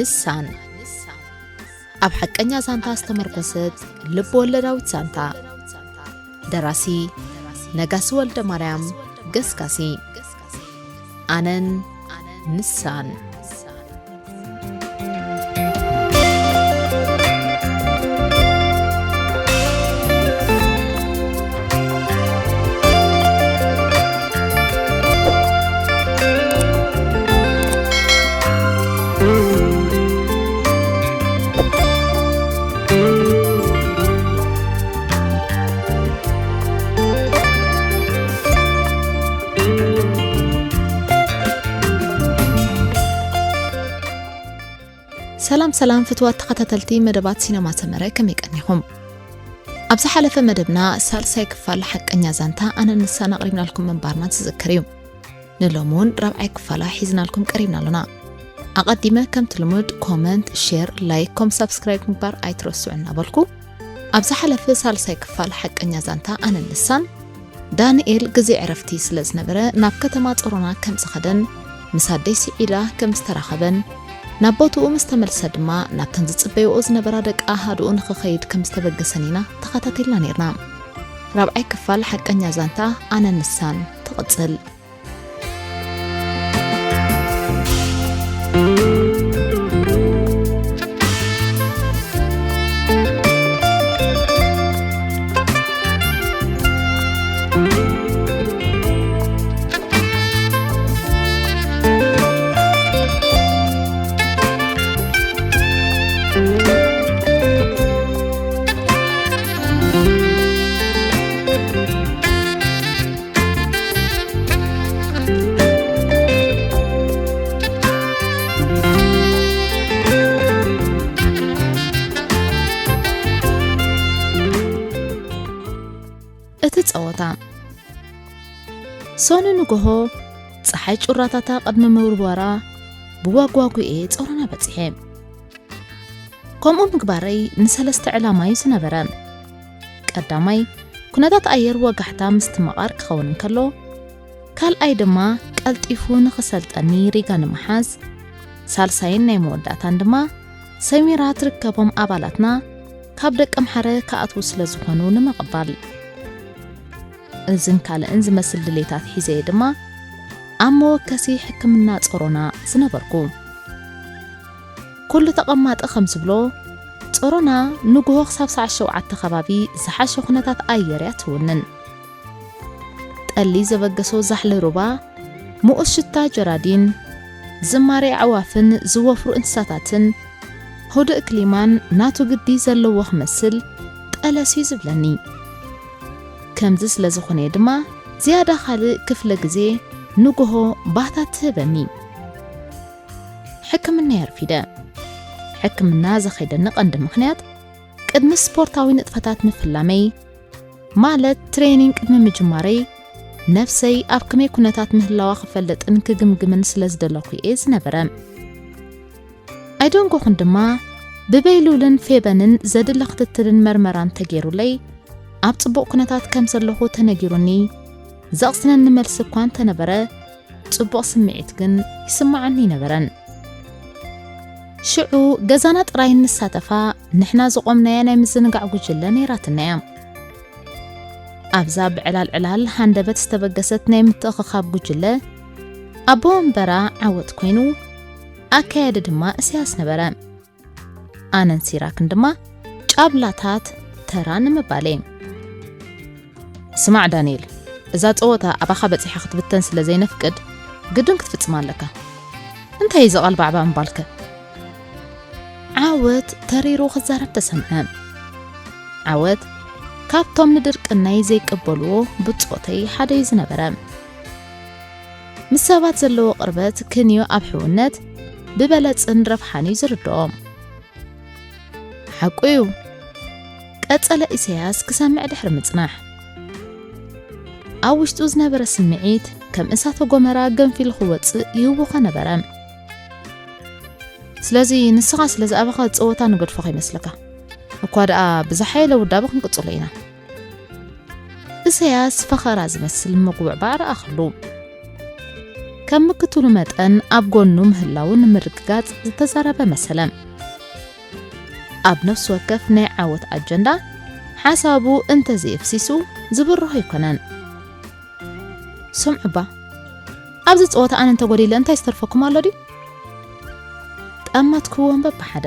ንሳን ኣብ ሓቀኛ ዛንታ ዝተመርኮሰት ልብ ወለዳዊት ዛንታ። ደራሲ ነጋሲ ወልደ ማርያም ገስጋሲ። ኣነን ንሳን። ሰላም ሰላም ፍትዋት ተኸታተልቲ መደባት ሲነማ ሰመረ፣ ከመይ ቀኒኹም? ኣብ ዝሓለፈ መደብና ሳልሳይ ክፋል ሓቀኛ ዛንታ ኣነን ንሳን ኣቕሪብናልኩም ምንባርና ዝዝከር እዩ። ንሎሚ እውን ራብዓይ ክፋላ ሒዝናልኩም ቀሪብና ኣሎና። ኣቐዲመ ከምቲ ልሙድ ኮመንት፣ ሼር፣ ላይክ፣ ከም ሳብስክራይብ ምግባር ኣይትረስዑ እናበልኩ፣ ኣብ ዝሓለፈ ሳልሳይ ክፋል ሓቀኛ ዛንታ ኣነን ንሳን፣ ዳንኤል ግዜ ዕረፍቲ ስለ ዝነበረ ናብ ከተማ ጾሮና ከም ዝኸደን፣ ምስ ኣደይ ስዒዳ ከም ዝተራኸበን፣ ናብ ቦትኡ ምስ ተመልሰ ድማ ናብተን ዝጽበይኦ ዝነበራ ደቂ ኣሃዱኡ ንኽኸይድ ከም ዝተበገሰን ኢና ተኸታቲልና ነይርና። ራብዓይ ክፋል ሓቀኛ ዛንታ ኣነን ንሳን ትቕጽል። እቲ ጸወታ። ሶኒ ንግሆ፣ ጸሓይ ጩራታታ ቅድሚ ምውርዋራ፣ ብዋጓጉኤ ጾሮና በጺሐ። ከምኡ ምግባረይ ንሰለስተ ዕላማ እዩ ዝነበረ። ቀዳማይ፣ ኩነታት ኣየር ወጋሕታ ምስትምቓር ክኸውን እንከሎ፣ ካልኣይ ድማ ቀልጢፉ ንኽሰልጠኒ ሪጋ ንምሓዝ፣ ሳልሳይን ናይ መወዳእታን ድማ ሰሚራ ትርከቦም ኣባላትና ካብ ደቂ ኣምሓረ ክኣትዉ ስለ ዝኾኑ ንምቕባል። እዝን ካልእን ዝመስል ድሌታት ሒዘ እየ ድማ ኣብ መወከሲ ሕክምና ጾሮና ዝነበርኩ። ኩሉ ተቐማጢ ከም ዝብሎ፣ ጾሮና ንግሆ ክሳብ ሰዓት ሸውዓተ ከባቢ ዝሓሸ ኩነታት ኣየር እያ ትውንን። ጠሊ ዘበገሶ ዛሕሊ ሩባ፣ ምኡዝ ሽታ ጀራዲን፣ ዝማሬ ኣዕዋፍን ዝወፍሩ እንስሳታትን፣ ህዱእ ክሊማን ናቱ ግዲ ዘለዎ ክመስል ጠለስ እዩ ዝብለኒ። ከምዚ ስለ ዝኾነ ድማ፣ ዝያዳ ካልእ ክፍለ ግዜ ንግሆ ባታ ትህበኒ። ሕክምና የርፊደ። ሕክምና ዘኸይደኒ ቀንዲ ምኽንያት፣ ቅድሚ ስፖርታዊ ንጥፈታት ምፍላመይ፣ ማለት ትሬኒንግ ቅድሚ ምጅማረይ፣ ነፍሰይ ኣብ ከመይ ኩነታት ምህላዋ ክፈልጥን ክግምግምን ስለ ዝደለኹ እየ ዝነበረ። ኣይደንጎኹን ድማ፣ ብበይሉልን ፌበንን ዘድሊ ክትትልን መርመራን ተገይሩለይ፣ ኣብ ጽቡቕ ኩነታት ከም ዘለኹ ተነጊሩኒ፣ ዘቕስነኒ መልሲ እኳ እንተነበረ፣ ጽቡቕ ስምዒት ግን ይስምዓኒ ኣይነበረን። ሽዑ ገዛና ጥራይ እንሳተፋ ንሕና ዘቖምናያ ናይ ምዝንጋዕ ጉጅለ ነይራትና እያ። ኣብዛ ብዕላል ዕላል ሃንደበት ዝተበገሰት ናይ ምትእኽኻብ ጉጅለ፣ ኣቦ ወንበራ ዓወት ኮይኑ፣ ኣካያዲ ድማ እስያስ ነበረ። ኣነን ሲራክን ድማ ጫብላታት ተራ ንምባል እየ። ስማዕ ዳንኤል፣ እዛ ጸወታ ኣባኻ በጺሓ ክትብተን ስለ ዘይነፍቅድ፣ ግድን ክትፍጽማ ኣለካ። እንታይ እዩ እዚ ቓልባዕባዕ ምባልከ? ዓወት ተሪሩ ክዛረብ ተሰምዐ። ዓወት ካብቶም ንድርቅናይ ዘይቅበልዎ ብጾተይ ሓደ እዩ ዝነበረ። ምስ ሰባት ዘለዎ ቅርበት ክንዮ ኣብ ሕውነት ብበለጽን ረብሓን እዩ ዝርድኦ። ሓቁ እዩ፣ ቀጸለ ኢሳያስ ክሰምዕ ድሕሪ ምጽናሕ። ኣብ ውሽጡ ዝነበረ ስምዒት ከም እሳተ ጎመራ ገንፊሉ ክወጽእ ይህውኾ ነበረ። ስለዚ ንስኻ ስለዚ ኣባኻ ጸወታ ንገድፎ ከይመስለካ። እኳ ደኣ ብዝሓየለ ውዳበ ክንቅጽሎ ኢና። ኢሳያስ ፈኸራ ዝመስል ምጉብዕባዕ ረኣኽሉ። ከም ምክትሉ መጠን ኣብ ጎኑ ምህላዉ ንምርግጋጽ ዝተዛረበ መሰለ። ኣብ ነፍሲ ወከፍ ናይ ዓወት ኣጀንዳ ሓሳቡ እንተዘየፍሲሱ ዝብርሆ ኣይኮነን። ስምዑባ፣ ኣብዚ ጸወታ ኣነ እንተጎዲለ እንታይ ዝተርፈኩም ኣሎ ድዩ? ጠመትክዎም በብሓደ።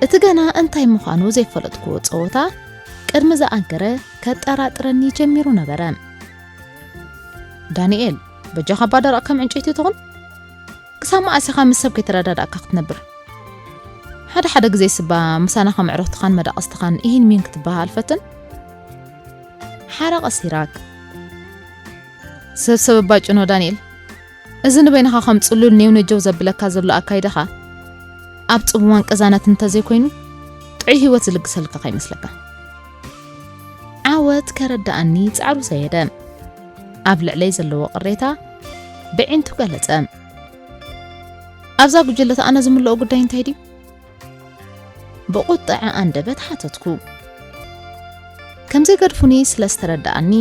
እቲ ገና እንታይ ምዃኑ ዘይፈለጥክዎ ጸወታ ቅድሚ ዝኣገረ ከጠራጥረኒ ጀሚሩ ነበረ። ዳንኤል፣ በጃኻ እባ ደረቕ ከም ዕንጨይቲ ትኹን። ክሳብ መኣስ ኢኻ ምስ ሰብ ከይተረዳዳእካ ክትነብር? ሓደ ሓደ ግዜ ስባ ምሳና ከም ዕረፍትኻን መዳቕስትኻን ኢሂን ሚን ክትበሃል ፈትን። ሓረቐ ሲራክ። ሰብ ሰብ እባ ጭኖ ዳንኤል። እዚ ንበይንኻ ከም ጽሉል ኔው ነጀው ዘብለካ ዘሎ ኣካይዳኻ፣ ኣብ ጽምዋን ቅዛነት እንተዘይኮይኑ፣ ጥዑይ ህይወት ዝልግሰልካ ከይመስለካ። ዓወት ከረድኣኒ ጻዕሩ ዘየደ። ኣብ ልዕለይ ዘለዎ ቅሬታ ብዒንቱ ገለጸ። ኣብዛ ጉጅለት ኣነ ዝምልኦ ጉዳይ እንታይ ድዩ? ብቁጥዐ ኣንደበት ሓተትኩ። ከም ዘይገድፉኒ ስለ ዝተረድኣኒ፣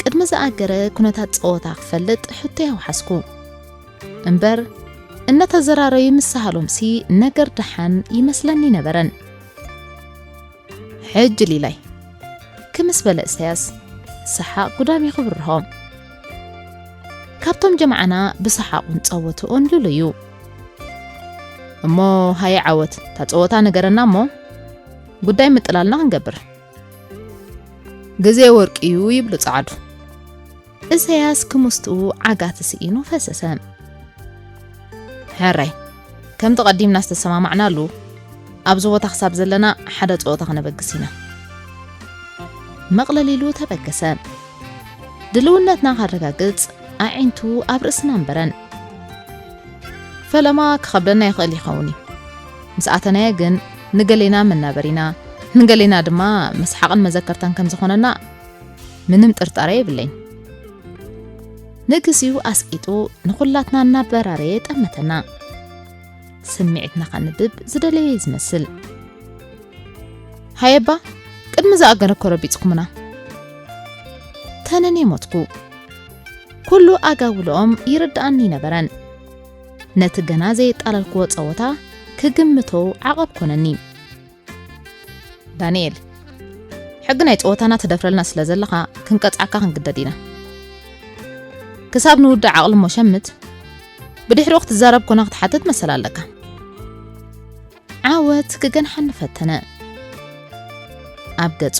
ቅድሚ ዝኣገረ ኩነታት ጸወታ ክፈልጥ ሕቶይ ኣውሓስኩ። እምበር፣ እናተዘራረዩ ምሳሃሎምሲ ነገር ደሓን ይመስለኒ ነበረን። ሕጂ ሊላይ፣ ክምስ በለ እሰያስ፣ ሰሓቕ ጉዳም እዩ ክብርሆ። ካብቶም ጀማዓና ብሰሓቑን ጸወትኡን ልሉይ እዩ። እሞ ሃየ ዓወት፣ እታ ጸወታ ንገረና እሞ፣ ጉዳይ ምጥላልና ክንገብር። ግዜ ወርቂ እዩ ይብሉ ጸዓዱ። እሰያስ ክምስትኡ ዓጋቲ ስኢኑ ፈሰሰ። ሕራይ፣ ከምቲ ቀዲምና ዝተሰማማዕናሉ፣ ኣብዚ ቦታ ክሳብ ዘለና ሓደ ጸወታ ክነበግስ ኢና። መቕለል ኢሉ ተበገሰ። ድልውነትና ከረጋግጽ ኣዒንቱ ኣብ ርእስና ኣንበረን። ፈለማ ክኸብደና ይኽእል ይኸውን እዩ። ምስ ኣተናዮ ግን ንገሌና መናበሪና፣ ንገሌና ድማ መስሓቕን መዘከርታን ከም ዝኾነና ምንም ጥርጣረ የብለይን። ንግዚኡ ኣስቂጡ ንኹላትና እናበራረየ ጠመተና። ስምዒትና ከንብብ ዝደለየ እዩ ዝመስል። ሃየባ፣ ቅድሚ ዝኣገረ እኮ ረቢጽኩምና። ተነኔ ሞትኩ። ኩሉ ኣጋውልኦም ይርድኣኒ ነበረን። ነቲ ገና ዘየጣላልክዎ ጸወታ ክግምቶ ዓቐብ ኮነኒ። ዳንኤል፣ ሕጊ ናይ ጸወታና ትደፍረልና ስለ ዘለኻ ክንቀጽዓካ ክንግደድ ኢና። ክሳብ ንውዳእ ዓቕሊ እሞ ሸምት፣ ብድሕሪኡ ክትዛረብ ኮነ ክትሓትት መሰል ኣለካ። ዓወት ክገንሓኒ ፈተነ። ኣብ ገጹ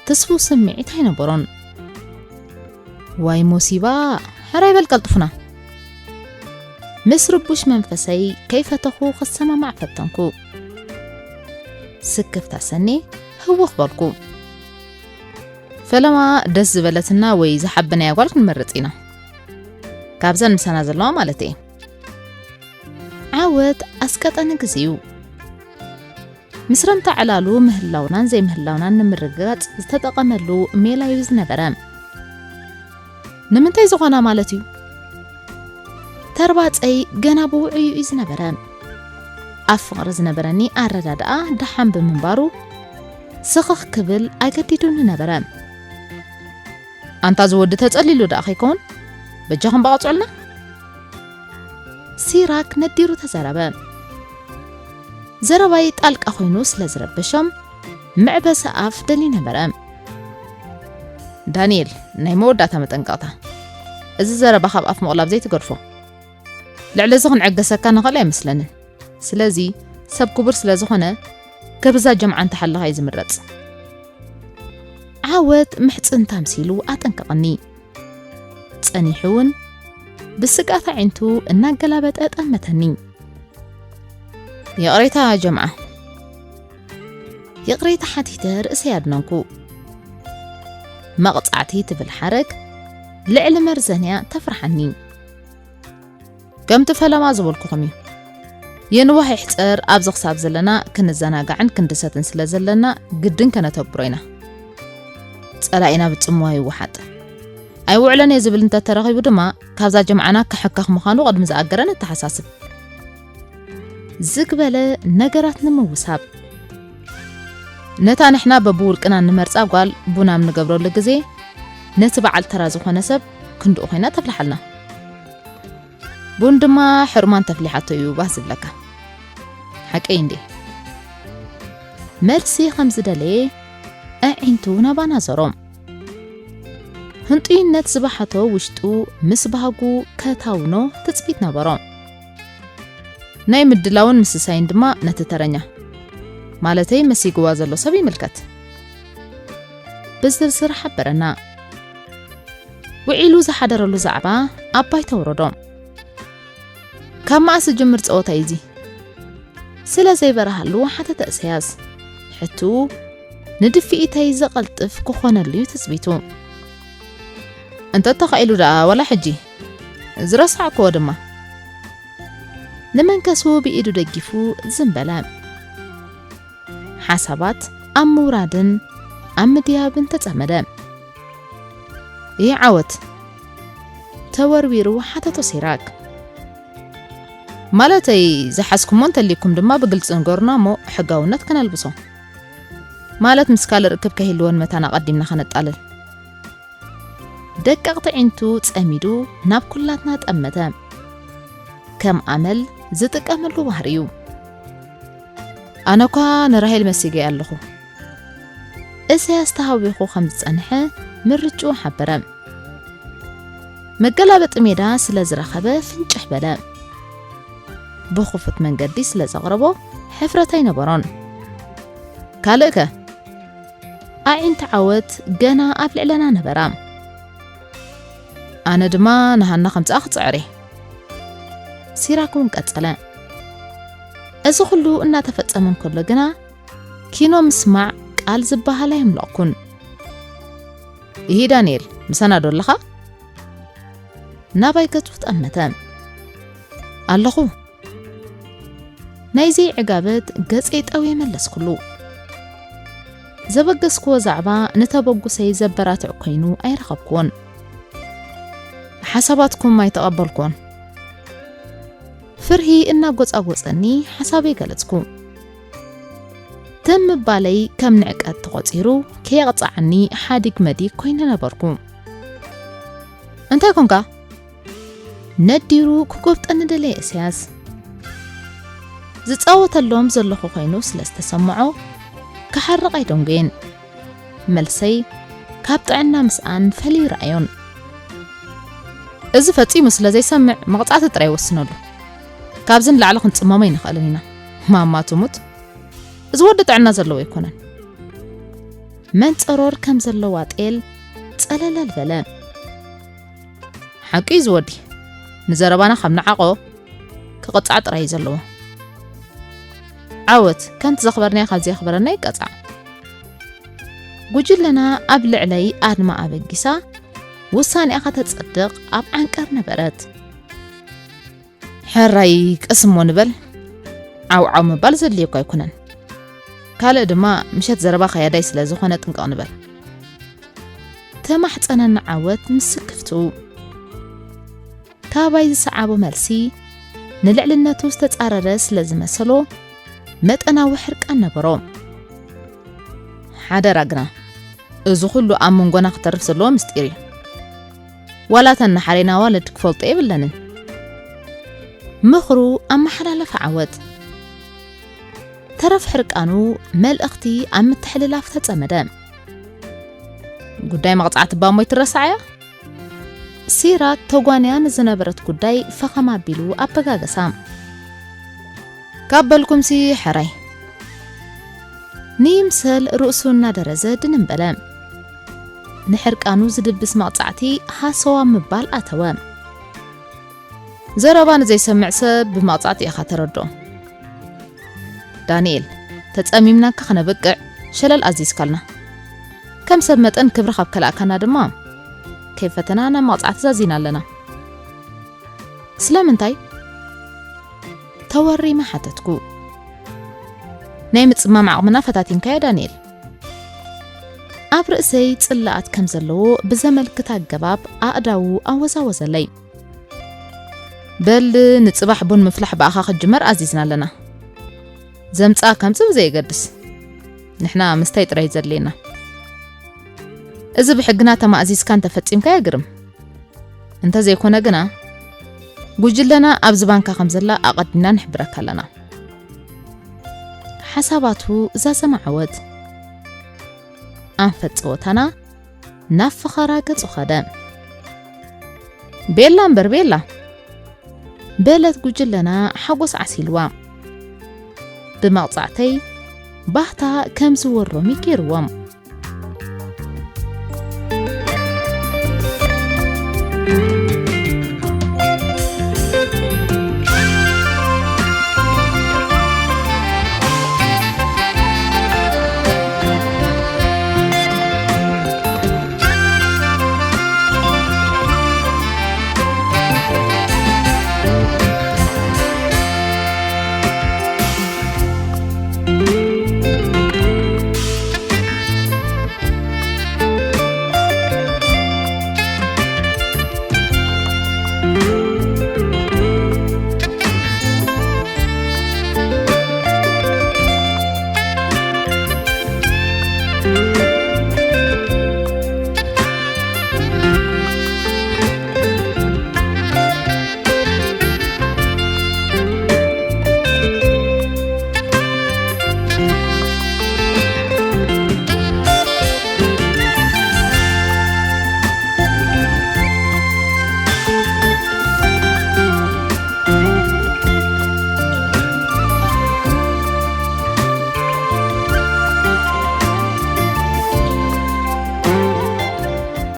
ትስፉው ስምዒት ኣይነበሮን። ዋይ ሞሲባ፣ ሕራይ በል ቀልጥፉና። ምስ ርቡሽ መንፈሰይ ከይፈተኹ ክሰማማዕ ፈተንኩ። ስክፍታ ሰኔ ህውኽ በልኩ። ፈለማ ደስ ዝበለትና ወይ ዝሓበናያ ጓል ክንመርጽ ኢና። ካብዘን ምሳና ዘለዋ ማለት እየ። ዓወት ኣስቀጠኒ ግዜኡ። ምስ ረምታ ዕላሉ ምህላውናን ዘይምህላውናን ንምርግጋጽ ዝተጠቐመሉ ሜላ እዩ ዝነበረ። ንምንታይ ዝኾና ማለት እዩ? ተርባጸይ ገና ብውዑዩ እዩ ዝነበረ። ኣብ ፍቕሪ ዝነበረኒ ኣረዳድኣ ደሓን ብምንባሩ፣ ስኽኽ ክብል ኣገዲዱኒ ነበረ። ኣንታ እዚ ወዲ ተጸሊሉ ደኣ ከይከውን? በጃኹም በቓ ጽዑልና። ሲራክ ነዲሩ ተዛረበ። ዘረባይ ጣልቃ ኮይኑ ስለ ዝረበሾም፣ መዕበሲ ኣፍ ደልዩ ነበረ። ዳንኤል፣ ናይ መወዳእታ መጠንቀቕታ። እዚ ዘረባ ካብ ኣፍ ምቕላብ ዘይትገድፎ። ልዕሊ እዚ ክንዕገሰካ ንኽእል ኣይመስለንን። ስለዚ፣ ሰብ ክቡር ስለ ዝኾነ፣ ከብዛ ጀምዓ እንተሓለኻ እዩ ዝምረጽ። ዓወት ምሕጽንታ ኣምሲሉ ኣጠንቀቐኒ። ጸኒሑ እውን ብስግኣት ኣዒንቱ እናገላበጠ ጠመተኒ። ይቕሬታ ጀምዓ። ይቕሬታ ሓቲተ ርእሰይ ኣድነንኩ። መቕጻዕቲ ትብል ሓረግ ልዕሊ መርዘን እያ ተፍርሓኒ። ከምቲ ፈለማ ዝበልኩኹም እዩ። የንዋህ ይሕጸር ኣብዚ ክሳብ ዘለና ክንዘናጋዕን ክንድሰትን ስለ ዘለና ግድን ከነተግብሮ ኢና። ጸላኢና ብጽምዋ ይወሓጥ። ኣይውዕለን እየ ዝብል እንተተረኺቡ ድማ ካብዛ ጀምዓና ክሕከኽ ምዃኑ ቅድሚ ዝኣገረ ነተሓሳስብ። ዝግ በለ ነገራት ንምውሳብ። ነታ ንሕና በብውልቅና እንመርጻ ጓል ቡን ኣብ ንገብረሉ ግዜ፣ ነቲ በዓል ተራ ዝኾነ ሰብ ክንድኡ ኮይና ተፍልሓልና። ቡን ድማ ሕርማን ተፍሊሓቶ እዩ ባህ ዝብለካ። ሓቀይ እንዴ? መልሲ ከም ዝደለየ ኣዒንቱ ናባና ዞሮ። ህንጡይነት ዝበሓቶ ውሽጡ ምስ ባህጉ ከታውኖ ትጽቢት ነበሮ። ናይ ምድላውን ምስሳይን ድማ ነቲ ተረኛ፣ ማለተይ መሲግዋ ዘሎ ሰብ ይምልከት። ብዝርዝር ሓበረና። ውዒሉ ዝሓደረሉ ዛዕባ ኣባይ ተውረዶ። ካብ መኣስ ዝጅምር ጸወታ እዩ እዚ? ስለ ዘይበረሃሉ ሓተተ እሰያስ። ሕቱ ንድፍኢተይ ዘቐልጥፍ ክኾነሉ እዩ ትጽቢቱ። እንተ ተኻኢሉ ደኣ ወላ ሕጂ ዝረሳዕክዎ ድማ። ንመንከሱ ብኢዱ ደጊፉ ዝም በለ። ሓሳባት ኣብ ምውራድን ኣብ ምድያብን ተጸመደ። ይህ ዓወት ተወርዊሩ ሓተቶ ሲራክ። ማለተይ ዝሓዝኩሞ እንተሊኩም ድማ ብግልጺ ንገሩና እሞ ሕጋውነት ከነልብሶ። ማለት ምስ ካልእ ርክብ ከይህልወን መታን ኣቐዲምና ከነጣልል። ደቀቕቲ ዒንቱ ጸሚዱ ናብ ኩላትና ጠመተ። ከም ኣመል ዝጥቀመሉ ባህሪ እዩ። ኣነ እኳ ንራሄል መሲገ ኣለኹ። እሰያስ ተሃዊኹ ከም ዝጸንሐ ምርጭኡ ሓበረ። መገላበጢ ሜዳ ስለ ዝረኸበ ፍንጭሕ በለ። ብኽፉት መንገዲ ስለ ዘቕረቦ ሕፍረት ኣይነበሮን። ካልእከ? ኣዒንቲ ዓወት ገና ኣብ ልዕለና ነበራ። ኣነ ድማ ንሃና ከምጽኣ ክጽዕር እየ። ሲራክ እውን ቀጸለ። እዚ ኩሉ እናተፈጸመ እንከሎ ግና ኪኖ ምስማዕ ቃል ዝበሃል ኣየምለቕኩን። ይሂ ዳንኤል፣ ምሳና ዶ ኣለኻ? ናባይ ገጹ ጠመተ። ኣለኹ። ናይ ዘይዕጋበት ገጸይ ጠውየ መለስኩሉ። ዘበገስክዎ ዛዕባ ንተበጉሰይ ዘበራትዕ ኮይኑ ኣይረኸብክዎን። ሓሳባትኩም ኣይተቐበልክዎን። ፍርሂ እናጎጻጎጸኒ ሓሳበይ ገለጽኩ። ትም ምባለይ ከም ንዕቀት ተቖጺሩ ከየቕጽዓኒ ሓዲግ መዲግ ኮይነ ነበርኩ። እንታይ ኮንካ? ነዲሩ ክጎብጠኒ ደለየ እሰያስ። ዝጻወተሎም ዘለኹ ኮይኑ ስለ ዝተሰምዖ ክሓርቕ ኣይደንጎየን። መልሰይ ካብ ጥዕና ምስኣን ፈልዩ ይረኣዮን። እዚ ፈጺሙ ስለ ዘይሰምዕ መቕጻዕቲ ጥራይ ወስነሉ። ካብዚ ንላዕሊ ክንጽመሞ ኣይንኽእልን ኢና። ማማ ትሙት፣ እዚ ወዲ ጥዕና ዘለዎ ኣይኮነን። መንጸሮር ከም ዘለዋ ጤል ጸለለል በለ። ሓቂ እዩ ዝወዲ። ንዘረባና ካብ ንዓቖ ክቕጻዕ ጥራይ እዩ ዘለዎ። ዓወት፣ ከምቲ ዘኽበርናዮ ካብ ዘየኽበረና ይቀጻዕ። ጉጅለና ኣብ ልዕለይ ኣድማ ኣበጊሳ ውሳኔኣ ከተጸድቕ ኣብ ዓንቀር ነበረት። ሕራይ ቅስሞ ንበል። ዓውዓው ምባል ዘድልየኳ ኣይኮነን። ካልእ ድማ ምሸት ዘረባ ከያዳይ ስለ ዝኾነ ጥንቅቕ ንበል። ተማሕጸነኒ ዓወት ምስ ስክፍትኡ። ካባይ ዝሰዓቦ መልሲ ንልዕልነቱ ዝተጻረረ ስለ ዝመሰሎ መጠናዊ ሕርቃን ነበሮ። ሓደራ ግና፣ እዚ ኩሉ ኣብ መንጎና ክተርፍ ዘለዎ ምስጢር እዩ። ዋላ እተን ንሓሬና ኣዋልድ ክፈልጦ የብለንን። ምኽሩ ኣመሓላለፈ ዓወት። ተረፍ ሕርቃኑ መልእኽቲ ኣብ ምትሕልላፍ ተጸመደ። ጉዳይ መቕጻዕቲ ባሞ ይትረሳዕ እያ? ሲራክ ተጓንያ ንዝነበረት ጉዳይ ፈኸም ኣቢሉ ኣበጋገሳ። ካብ በልኩምሲ ሕራይ። ንይምሰል ርእሱ እናደረዘ ድንን በለ። ንሕርቃኑ ዝድብስ መቕጻዕቲ ሃሰዋ ምባል ኣተወ። ዘረባ ንዘይሰምዕ ሰብ ብመቕጻዕቲ ኢኻ ተረድኦ። ዳንኤል፣ ተጸሚምናካ ክነበቅዕ ሸለል ኣዚዝካልና። ከም ሰብ መጠን ክብሪ ካብ ከላእካና ድማ ከይፈተና ናብ መቕጻዕቲ ዛዚና ኣለና። ስለምንታይ? ተወሪመ ሓተትኩ። ናይ ምጽማም ዓቕምና ፈታቲንካዮ ዳንኤል። ኣብ ርእሰይ ጽላኣት ከም ዘለዎ ብዘመልክት ኣገባብ ኣእዳዉ ኣወዛወዘለይ። በል ንጽባሕ ቡን ምፍላሕ ብኣኻ ክጅመር ኣዚዝና ኣለና። ዘምጻ ከምጽእ ብዘየገድስ። ንሕና ምስታይ ጥራይ ዘድልየና። እዚ ብሕግና ተማእዚዝካ እንተፈጺምካዮ ግርም። እንተዘይኮነ ግና፣ ጉጅለና ኣብዚ ባንካ ከም ዘላ ኣቐዲምና ንሕብረካ ኣለና። ሓሳባቱ ዛዘመ ዓወት። ኣንፈት ጸወታና ናብ ፈኸራ ገጹ ኸደ። ቤላ እምበር ቤላ! በለት ጉጅለና ሓጎስ ዓሲልዋ። ብመቕጻዕተይ ባህታ ከም ዝወሮም ይገይርዎም።